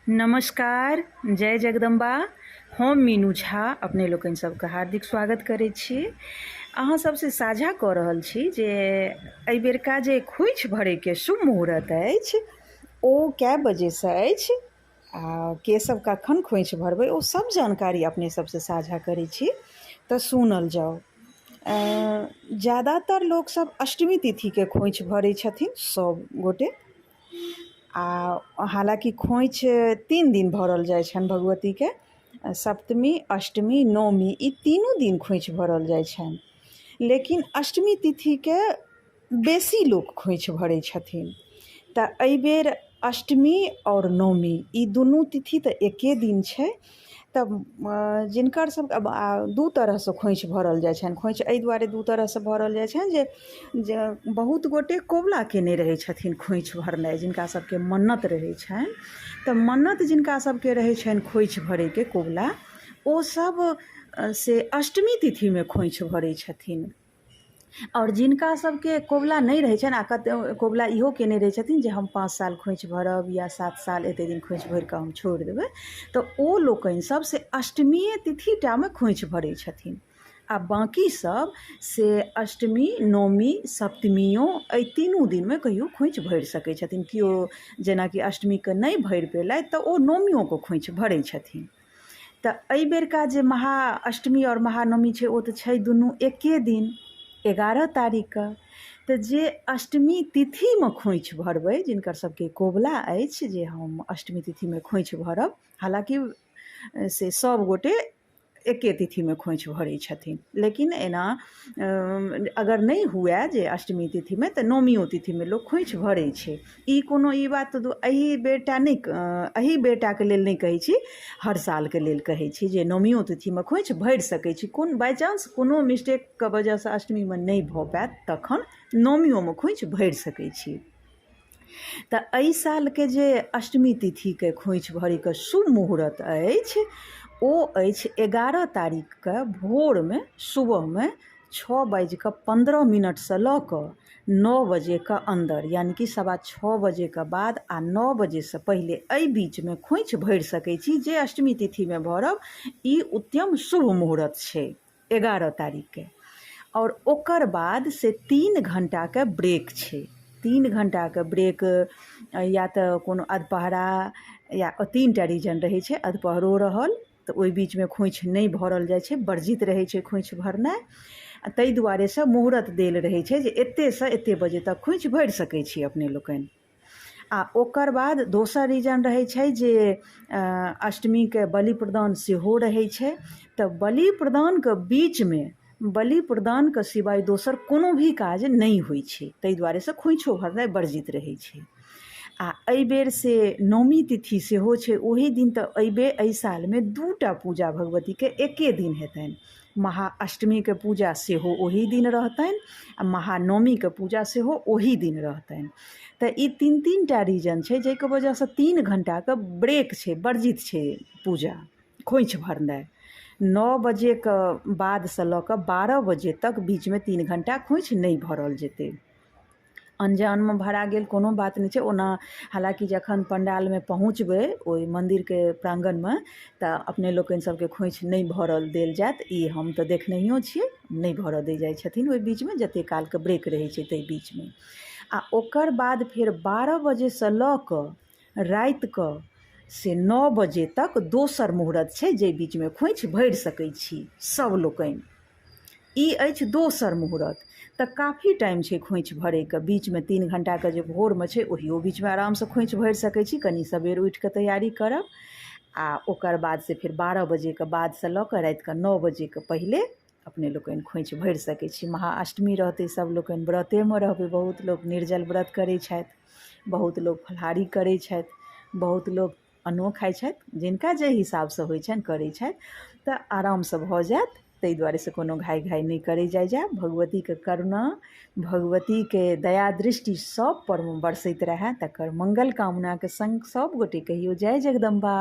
नमस्कार, जय जगदम्बा। हम मीनू झा अपने लोकनि सबके हार्दिक स्वागत करै छी। अहाँ सबसँ साझा कऽ रहल छी जे एहि बेरका जे खोइछ भरैके शुभ मुहूर्त अछि ओ कए बजेसँ अछि आ के सब कखन खोइछ भरबै ओ सब जानकारी अपने सबसँ साझा करै छी तऽ सुनल जाउ। ज्यादातर लोकसब अष्टमी तिथिके खोइछ भरै छथिन सब गोटे। आ हालाँकि खोइछ 3 दिन भरल जाइ छनि भगवतीके, सप्तमी, अष्टमी, नवमी, ई तीनू दिन खोइछ भरल जाइ छनि। लेकिन अष्टमी तिथिके बेसी लोक खोइछ भरै छथिन। तऽ एहिबेर अष्टमी आओर नवमी ई दुनू तिथि तऽ एके दिन छै। तऽ जिनकर सबके दू तरहसँ खोइछ भरल जाइ छनि। खोइछ एहि दुआरे दू तरहसँ भरल जाइ छनि जे बहुत गोटे कबुला केने रहै छथिन खोइछ भरनाइ, जिनका सबके मन्नत रहै छनि। तऽ मन्नत जिनका सबके रहै छनि खोइछ भरैके कबुला, ओ सब से अष्टमी तिथिमे खोइछ भरै छथिन। आओर जिनका सबके कबुला नहि रहै छनि आ कते कबुला इहो केने रहै छथिन जे हम 5 साल खोइछ भरब या 7 साल एते दिन खोइछ भरि कऽ हम छोड़ि देबै, तऽ ओ लोकनि सब से अष्टमिये तिथि टामे खोइछ भरै छथिन। आ बाँकी सब से अष्टमी, नवमी, सप्तमियो एहि तीनू दिनमे कहियो खोइछ भरि सकै छथिन। केओ जेनाकि अष्टमीके नहि भरि पेलथि तऽ ओ नवमियोके खोइछ भरै छथिन। तऽ एहि बेरका जे महाअष्टमी आओर महानवमी छै ओ तऽ छै दुनू एके दिन 11 तारीखके। तऽ जे अष्टमी तिथिमे खोइछ भरबै, जिनकर सबके कबुला अछि जे हम अष्टमी तिथिमे खोइछ भरब, हालाँकि से सब गोटे एके तिथिमे खोइछ भरै छथिन, लेकिन एना अगर नहि हुए जे अष्टमी तिथिमे तऽ नवमियो तिथिमे लोक खोइछ भरै छै। ई कोनो ई बात एहि बेरटा नहि, एहि बेरटाके लेल नहि कहै छी, हर सालके लेल कहै छी जे नवमियो तिथिमे खोइछ भरि सकै छी। कोन बाइ चांस कोनो मिस्टेकके वजहसँ अष्टमीमे नहि भऽ पायत तखन नवमियोमे खोइछ भरि सकै छी। तऽ एहि सालके जे अष्टमी तिथिके खोइछ भरैके शुभ मुहूर्त अछि ओ अछि 11 तारीखके भोरमे सुबहमे छओ बाजिकऽ 15 मिनटसँ लऽ कऽ 9 बजेके अन्दर, यानि कि 6:15 बजेके बाद आ 9 बजेसँ पहिले एहि बीचमे खोइछ भरि सकै छी जे अष्टमी तिथिमे भरब। ई उत्तम शुभ मुहूर्त छै 11 तारीखके। आओर ओकर बाद से 3 घण्टाके ब्रेक छै। 3 घण्टाके ब्रेक या तऽ कोनो अधपहरा या 3टा रीजन रहै छै। अधपहरो रहल तऽ ओहि बीचमे खोइछ नहि भरल जाइ छै, वर्जित रहै छै खोइछ भरनाइ। आ ताहि दुआरेसँ मुहूर्त देल रहै छै जे एतेकसँ एतेक बजे तक खोइछ भरि सकै छी अपने लोकनि। आ ओकर बाद दोसर रीजन रहै छै जे अष्टमीके बलि प्रदान सेहो रहै छै। तऽ बलि प्रदानके बीचमे बलि प्रदानके सिवाय दोसर कोनो भी काज नहि होइ छै, ताहि दुआरेसँ खोइछो भरनाइ वर्जित रहै छै। आ एहिबेर से नवमी तिथि सेहो छै ओही दिन, तऽ एहिबेर एहि सालमे 2टा पूजा भगवतीके एके दिन हेतनि। महाअष्टमीके पूजा सेहो ओही दिन रहतनि आ महानवमीके पूजा सेहो ओही दिन रहतनि। तऽ ई 3-3टा रीजन छै जाहिके वजहसँ 3 घण्टाके ब्रेक छै, वर्जित छै पूजा खोइछ भरनाइ। 9 बजेके बादसँ लऽ कऽ 12 बजे तक बीचमे 3 घण्टा खोइछ नहि भरल जेतै। अनजानमे भरा गेल कोनो बात नहि छै ओना, हालाँकि जखन पण्डालमे पहुँचबै ओहि मन्दिरके प्राङ्गणमे तऽ अपने लोकनि सबके खोइछ नहि भरल देल जायत। ई हम तऽ देखनहियो छियै, नहि भरऽ दै जाइ छथिन ओहि बीचमे जतेक कालके ब्रेक रहै छै ताहि बीचमे। आ ओकर बाद फेर 12 बजेसँ लऽ कऽ रातिके से 9 बजे तक दोसर मुहूर्त छै जाहि बीचमे खोइछ भरि सकै छी सब लोकनि। ई अछि दोसर मुहूर्त। तऽ काफी टाइम छै खोइछ भरैके बीचमे, 3 घण्टाके जे भोरमे छै ओहियो बीचमे आरामसँ खोइछ भरि सकै छी, कनि सबेर उठिकऽ तैयारी करब। आ ओकर बाद से फेर 12 बजेके बादसँ लऽ कऽ रातिके 9 बजेके पहिले अपने लोकनि खोइछ भरि सकै छी। महाअष्टमी रहतै, सब लोकनि व्रतेमे रहबै। बहुत लोक निर्जल व्रत करै छथि, बहुत लोक फलाहारी करै छथि, बहुत लोक अन्नो खाइ छथि, जिनका जाहि हिसाबसँ होइ छनि करै छथि। तऽ आरामसँ भऽ जायत, ताहि दुआरे से कोनो घाइ घाइ नहि करै जाइ जायब। भगवतीके करुणा, भगवतीके दया दृष्टि सब परमे बरसैत रहए तकर मंगल कामनाके संग सब गोटे कहियौ जय जगदम्बा।